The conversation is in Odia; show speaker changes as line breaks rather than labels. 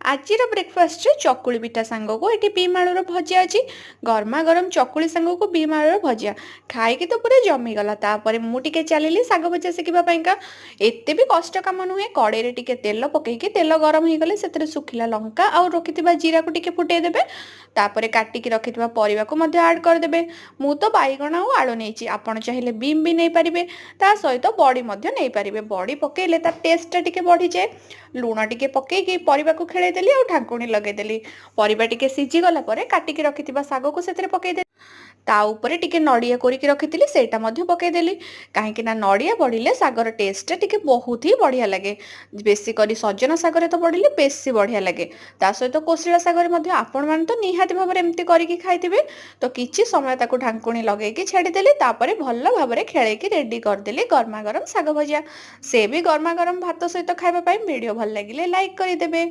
ଆଜିର ବ୍ରେକଫାଷ୍ଟରେ ଚକୁଳି ପିଠା ସାଙ୍ଗକୁ ଏଠି ବିମ୍ ଆଳୁର ଭଜା ଅଛି। ଗରମା ଗରମ ଚକୁଳି ସାଙ୍ଗକୁ ବିମ୍ ଆଳୁର ଭଜା ଖାଇକି ତ ପୁରା ଜମିଗଲା। ତାପରେ ମୁଁ ଟିକେ ଚାଲିଲି ଶାଗ ଭଜା ଶିଖିବା ପାଇଁକା। ଏତେ ବି କଷ୍ଟ କାମ ନୁହେଁ। କଡ଼େଇରେ ଟିକେ ତେଲ ପକେଇକି ତେଲ ଗରମ ହେଇଗଲେ ସେଥିରେ ଶୁଖିଲା ଲଙ୍କା ଆଉ ରଖିଥିବା ଜିରାକୁ ଟିକେ ଫୁଟେଇ ଦେବେ। ତାପରେ କାଟିକି ରଖିଥିବା ପରିବାକୁ ମଧ୍ୟ ଆଡ଼୍ କରିଦେବେ। ମୁଁ ତ ବାଇଗଣ ଆଉ ଆଳୁ ନେଇଛି, ଆପଣ ଚାହିଁଲେ ବିମ୍ ବି ନେଇପାରିବେ, ତା ସହିତ ବଡ଼ି ମଧ୍ୟ ନେଇପାରିବେ। ବଡ଼ି ପକେଇଲେ ତା ଟେଷ୍ଟଟା ଟିକେ ବଢ଼ିଯାଏ। ଲୁଣ ଟିକେ ପକେଇକି ପରିବାକୁ ଖେଳେଇଦେଲି ଆଉ ଢାଙ୍କୁଣୀ ଲଗେଇଦେଲି। ପରିବା ଟିକେ ସିଝିଗଲା ପରେ କାଟିକି ରଖିଥିବା ଶାଗକୁ ସେଥିରେ ପକେଇଦେଲି। ତା ଉପରେ ଟିକେ ନଡ଼ିଆ କୋରିକି ରଖିଥିଲି, ସେଇଟା ମଧ୍ୟ ପକେଇଦେଲି। କାହିଁକି ନା ନଡ଼ିଆ ପଡ଼ିଲେ ଶାଗର ଟେଷ୍ଟଟା ଟିକେ ବହୁତ ହି ବଢ଼ିଆ ଲାଗେ। ବେଶୀ କରି ସଜନା ଶାଗରେ ତ ପଡ଼ିଲେ ବେଶୀ ବଢ଼ିଆ ଲାଗେ। ତା ସହିତ କୋଶଳା ଶାଗରେ ମଧ୍ୟ ଆପଣମାନେ ତ ନିହାତି ଭାବରେ ଏମିତି କରିକି ଖାଇଥିବେ। ତ କିଛି ସମୟ ତାକୁ ଢାଙ୍କୁଣୀ ଲଗେଇକି ଛାଡ଼ିଦେଲି। ତାପରେ ଭଲ ଭାବରେ ଖେଳେଇକି ରେଡ଼ି କରିଦେଲି ଗରମା ଗରମ ଶାଗ ଭଜା, ସେ ବି ଗରମା ଗରମ ଭାତ ସହିତ ଖାଇବା ପାଇଁ। ଭିଡ଼ିଓ ଭଲ ଲାଗିଲେ ଲାଇକ୍ କରିଦେବେ।